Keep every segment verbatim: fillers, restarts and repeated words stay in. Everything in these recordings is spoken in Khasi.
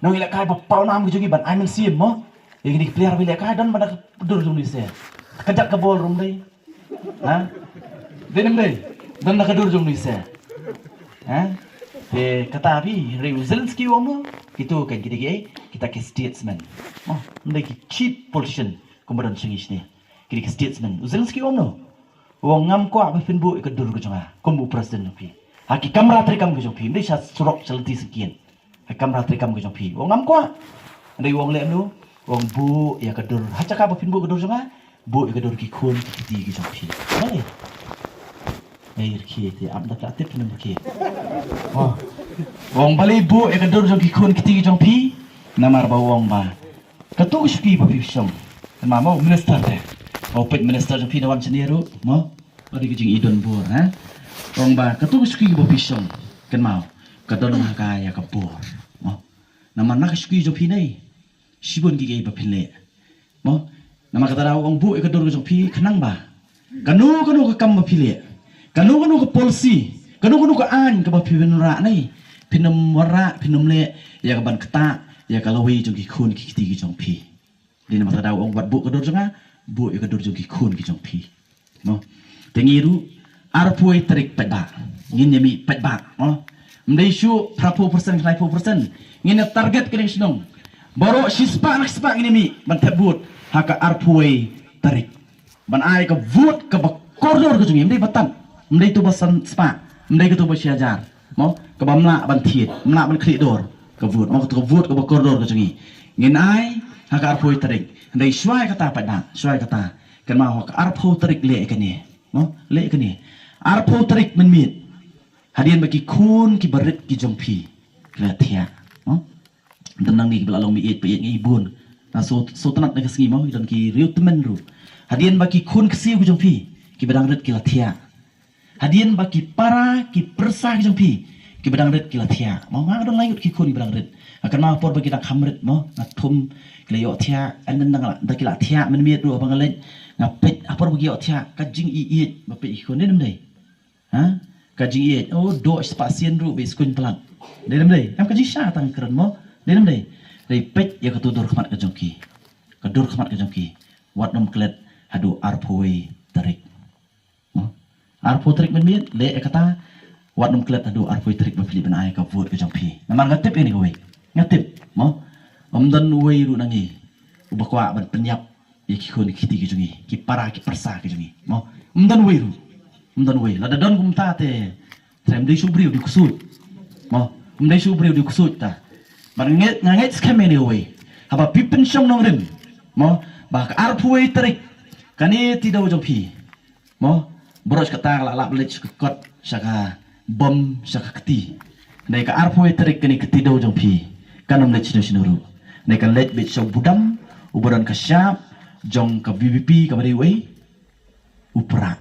Nongïalehkai ba pawnam ki jong ngi ban ai mynsiem mo. Ïa kine ki player ba ïalehkai don ba na ka dur jong ngi se. Ka jat ka bol ruh ym dei. Ha? Dei ne ym dei? Don na ka dur jong ngi se. Ha? Te kata phi, hynrei u Zelensky u ong mo. Kito kan kita ki ei, kita ki statesman. Mo, ym dei ki cheap politician kumba don sha ngi shane. Kine ki statesman. U Zelensky u ong mo. U ong ngam kwah ba phin buh ïa ka dur ka jong nga kum u president jong phi. Ha ki kamra treikam ka jong phi, ym dei sha surok sha lynti syngkien. Ha ki kamra treikam ka jong phi. U ong ngam kwah. Hynrei u ong leh mano? U ong buh ïa ka dur. Ha jaka ba phin buh ka dur jong nga, buh ïa ka dur ki khun ki kti ki jong phi. Balei? Ei, rkhie te ap da pla tip phin rkhie. Oh. U ong balei buh ïa ka dur jong ki khun ki kti ki jong phi? Namar ba u ong ba kato ka shuki ba phi shong. Kynmaw mo, minister te. U peit minister jong phi da wan shane ruh mo. Adi ka jingïadon bor, ha? U ong ba kato ka shuki ba phi shong. Kynmaw, ka don ha ka ïa ka bor. Mo. Namar na ka shuki jong phi nei, shibun ki ei ba phin leh. Mo. Namar kata da u ong buh ïa ka dur ka jong phi khnang ba kano kano ka kam ba phi leh, kano kano ka policy, kano kano ka aiñ kaba phi wanrah nei, phin ym wanrah, phin ym leh ïa ka ban ktah ïa ka lawei jong ki khun ki kti ki jong phi. Dei namar kata da u ong wat buh ka dur jong nga, buh ïa ka dur jong ki khun ki jong phi. Mo. Te ngi ruh arphew tarik paidbah. Ngin ïa mih paidbah. Mo. Ym dei shuh phraphew percent, khlaiphew percent. Ngin ïa target kane ka shnong. Baroh shispah na shispah ngin ïa mih ban thep vote ha ka arphew tarik. Ban ai ka vote kaba kordor ka jong ngi, ym dei ba tad. Ym dei tu ba san spah. Ym dei ka tu ba shi hajar. Mo, kaba ym lah ban thied, ym lah ban khlieh dor ka vote, mo, ka vote kaba kordor ka jong ngi. Ngin ai ha ka arphew tarik. Hynrei shuwa ïa kata paidbah, shuwa ïa kata. Kynmaw ha ka arphew tarik leh ïa kane. Mo, leh ïa kane. Arphew tarik mynmiet. Hadien ba ki khun kiba rit ki jong phi ki la thiah. Mo. Don nangne kiba la long mih ïeit pa ïeit ngi bun. Na so, so tnat na ka sngi mo, ki don ki riewtymmen ruh. Hadien ba ki khun ksiew ki jong phi kiba dang rit ki la thiah. Hadien ba ki para ki pyrsa ki jong phi kiba dang rit ki la thiah. Mo, nga don lai ngut ki khun kiba dang rit. Nga kynmaw por ba ki dang kham rit mo, nga thum ki la ïoh thiah, and then dang la, da ki la thiah mynmiet ruh ba nga leit, nga peit ha por ba ki ïoh thiah, ka jingïeit ba peit ki khun, dei ne ym dei? Ha? Ka jingïeit, oh, doh spah sien ruh ba i skuin palat. Dei ne ym dei? Em, ka jingshisha tang kren mo. Dei ne ym dei? Dei peit ïa ka tu dur khmat ka jong ki. Ka dur khmat ka jong ki. Wat nym klet haduh arphew tarik. Mo? Arphew tarik mynmiet, leh ïa kata, wat nym klet haduh arphew tarik ba phi leit ban ai ka vote ka jong phi. Namar nga tip ïa kane kawei. Nga tip, mo? Ym don uwei ruh na ngi uba kwah ban pynïap ïa ki khun ki kti ki jong ngi, ki para ki pyrsa ki jong ngi. Mo? Ym don uwei ruh. Ym don uwei. Lada don kumta te, te ym dei shuh briew dei ksuid. Mo? Ym dei shuh briew dei ksuid ta. Bad nga ngeit, nga ngeit skhem ïa kane kawei. Haba phi pynshong nongrim. Mo? Ba ka arphew tarik kane ti dei jong phi. Mo, baroh shi katta ka la lap leit sha ka kot, sha ka bom, sha ka kti. Hynrei ka arphew tarik kane ka kti dei jong phi. Kan ym leit shano shano ruh. Hynrei ka leit beit sha u budam, u ba don ka shap jong ka V P P, kaba dei uei? U Prah.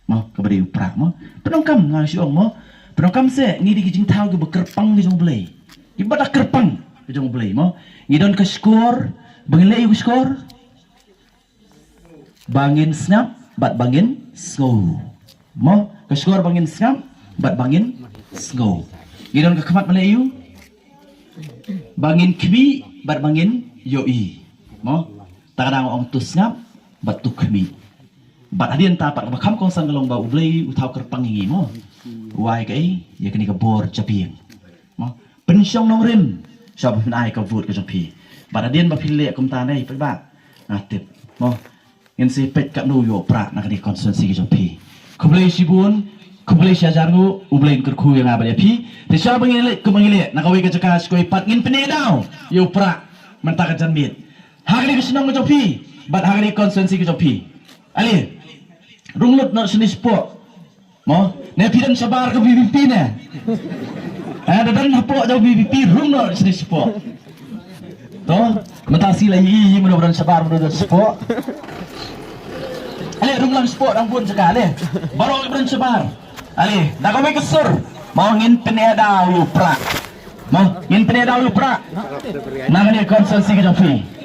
Mo, kaba dei u Prah mo. Pyndonkam, nga shu ong mo. Pyndonkam se, ngi dei ki jingthaw kiba kyrpang ki jong U Blei. Kiba da kyrpang ki jong U Blei mo. Ngi don ka shkor, ba ngin leh ïa u shkor. Ba ngin sngap bad ba ngin sngew. Mo, ka shkor ba ngin sngap bad ba ngin sngew. Ngi don ka khmat ban leh aïu? Ba ngin khmih bad ba ngin ïohi. Mo, ta ka dang ong to sngap bad to khmih. Bad hadien ta pat kaba kham kongsan ka long ba U Blei u thaw kyrpang ïa ngi mo. U ai kaei? Ïa kane ka bor jabieng. Mo, pynshong nongrim. Sha ba phin ai ka vote ka jong phi. Bad hadien ba phi leh kumta ne, peit ba. Nga tip. Mo, ngin sa peit katno ïoh prah na kane ka constituency ka jong phi. Khublei shibun, khublei shi hajar nguh, U Blei un kyrkhu ïa nga bad ïa phi. Te sha ba ngin leit kumba ngi leh na kawei ka jaka sha kawei pat, ngin pynïadaw ïa u Prah mynta ka janmiet. Ha kane ka shnong ka jong phi bad ha kane ka constituency ka jong phi. Ale, rung lut noh shane shapoh. Mo, ne phi don shabar ka V P P ne? Eh, da don hapoh jong V P P, rung noh shane shapoh. To, mynta shi la ïohi mano ba don shabar, mano ba don shapoh. Ale, rung lang shapoh, dang bun jaka, ale. Baroh kiba don shabar. Ale, da kawei ka sur. Mo, ngin pynïadaw ïa u Prah. Mo, ngin pynïadaw ïa u Prah. Na kane ka constituency ka jong phi.